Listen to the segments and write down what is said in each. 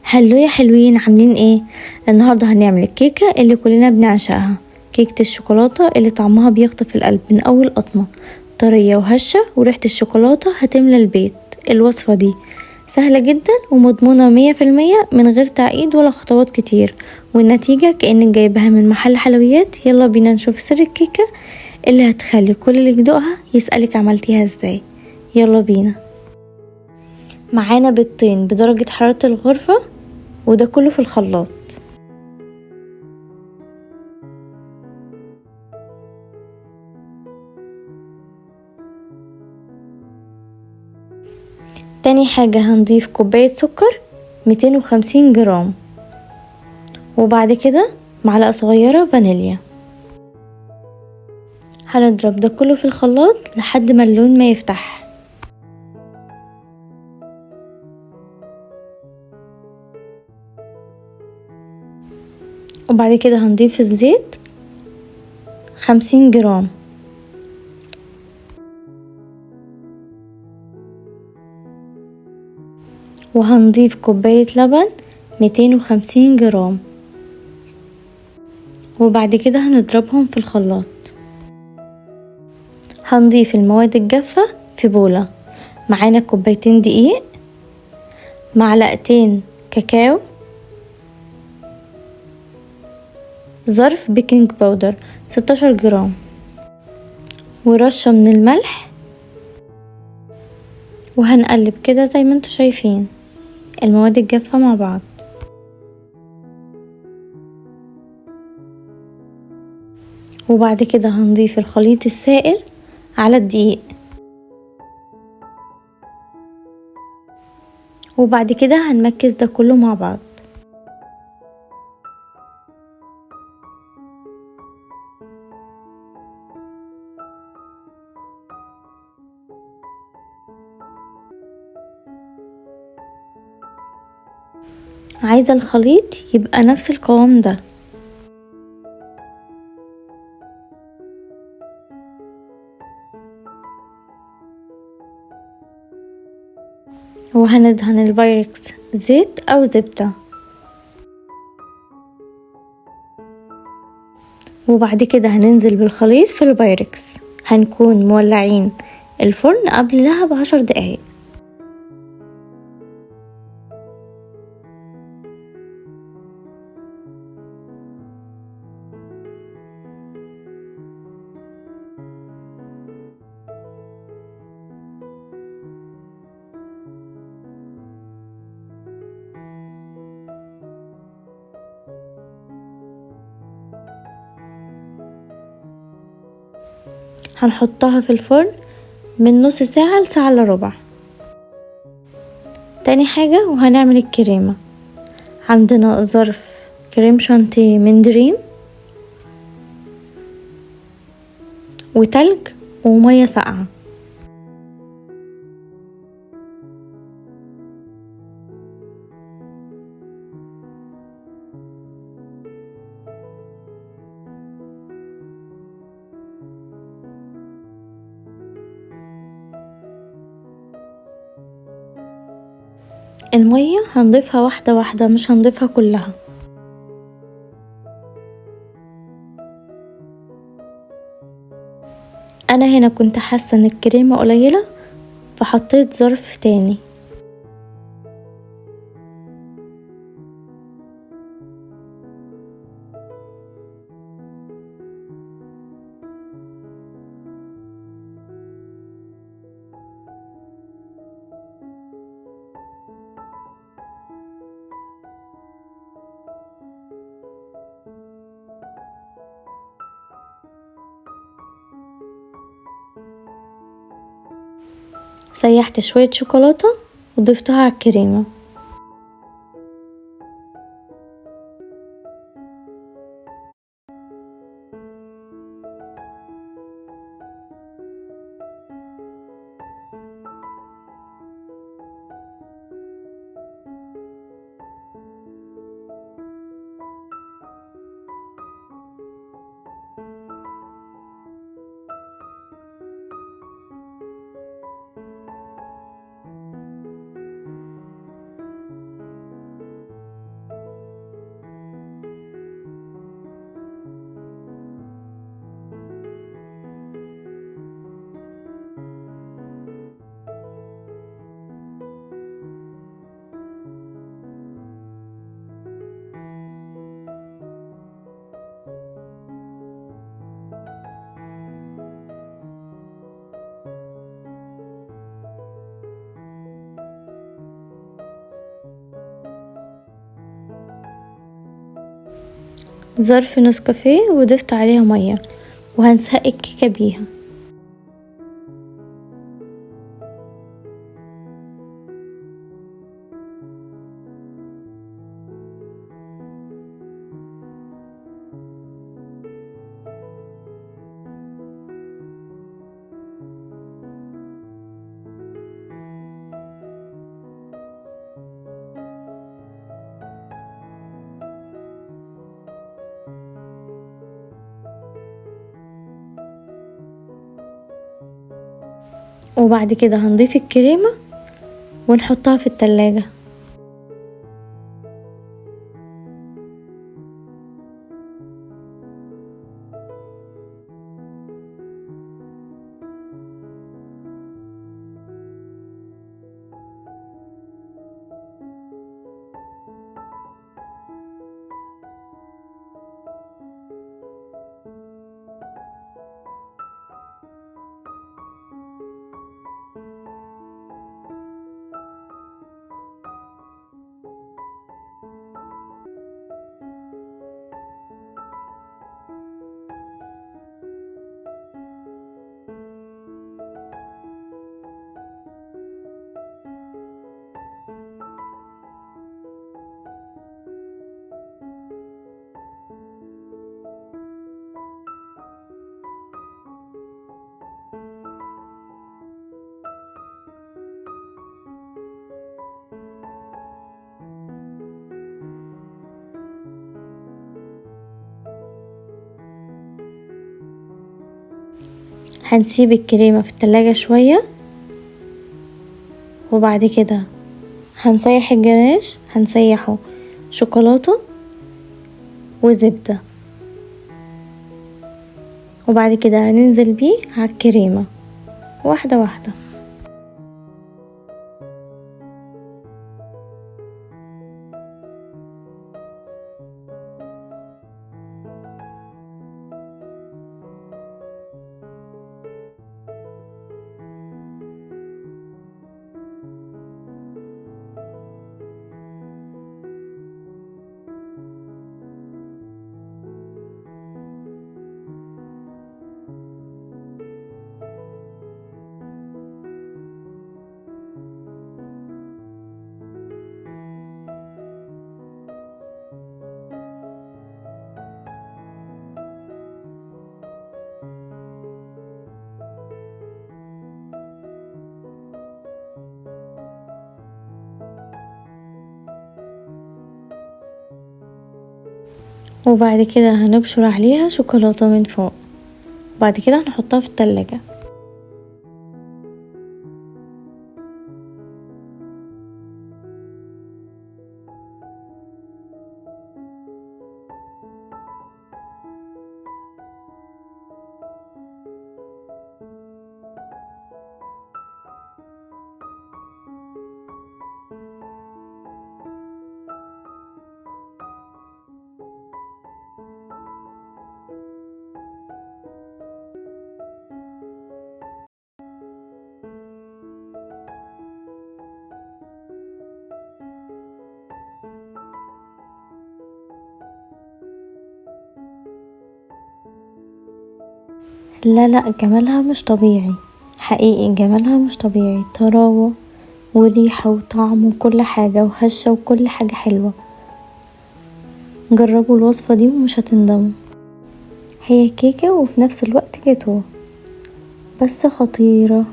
هلو يا حلوين، عاملين ايه؟ النهارده هنعمل الكيكه اللي كلنا بنعشقها، كيكة الشوكولاتة اللي طعمها بيخطف القلب من اول قطمه، طرية وهشه وريحه الشوكولاتة هتملى البيت. الوصفة دي سهلة جدا ومضمونه 100% من غير تعقيد ولا خطوات كتير، والنتيجة كانك جايبها من محل حلويات. يلا بينا نشوف سر الكيكه اللي هتخلي كل اللي يدوقها يسالك عملتيها ازاي. يلا بينا. معانا بيضتين بدرجة حرارة الغرفة، وده كله في الخلاط. تاني حاجة هنضيف كوباية سكر 250 جرام، وبعد كده معلقة صغيرة فانيليا. هنضرب ده كله في الخلاط لحد ما اللون ما يفتح. وبعد كده هنضيف الزيت 50 جرام، وهنضيف كوباية لبن 250 جرام، وبعد كده هنضربهم في الخلاط. هنضيف المواد الجافة في بولة. معانا كوبايتين دقيق، معلقتين كاكاو، ظرف baking powder 16 جرام، ورشة من الملح. وهنقلب كده زي ما انتوا شايفين المواد الجافة مع بعض. وبعد كده هنضيف الخليط السائل على الدقيق، وبعد كده هنمكس ده كله مع بعض. عايزة الخليط يبقى نفس القوام ده. وهندهن البايركس زيت او زبدة، وبعد كده هننزل بالخليط في البايركس. هنكون مولعين الفرن قبلها ب10 دقايق. هنحطها في الفرن من نص ساعة لساعة الا ربع. تاني حاجة وهنعمل الكريمة. عندنا ظرف كريم شانتيه من دريم، وتلج، ومية ساقعة. المية هنضيفها واحدة واحدة، مش هنضيفها كلها. انا هنا كنت حاسة ان الكريمة قليلة فحطيت ظرف تاني. سيحت شوية شوكولاتة وضفتها على الكريمة. ظرف نسكافيه وضفت عليها مية، وهنسقي الكيكة بيها. وبعد كده هنضيف الكريمة ونحطها في التلاجة. هنسيب الكريمة في التلاجة شوية، وبعد كده هنسيح الجناش، هنسيحه شوكولاتة وزبدة، وبعد كده هننزل بيه على الكريمة واحدة واحدة. وبعد كده هنبشر عليها شوكولاتة من فوق، وبعد كده هنحطها في التلاجة. لا لا، جمالها مش طبيعي، حقيقي جمالها مش طبيعي، طراوة وريحة وطعم وكل حاجة، وهشة وكل حاجة حلوة. جربوا الوصفة دي ومش هتندموا. هي كيكة وفي نفس الوقت جاتوه، بس خطيرة.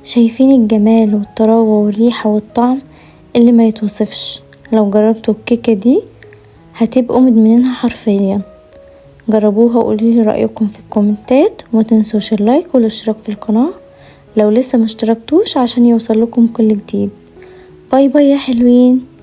شايفين الجمال والطراوة والريحة والطعم اللي ما يتوصفش. لو جربتوا الكيكة دي هتبقوا مدمنينها حرفيا. جربوها وقولولي رأيكم في الكومنتات، وما تنسوش ال like والاشتراك في القناة لو لسه ما اشتركتوش عشان يوصل لكم كل جديد. bye bye يا حلوين.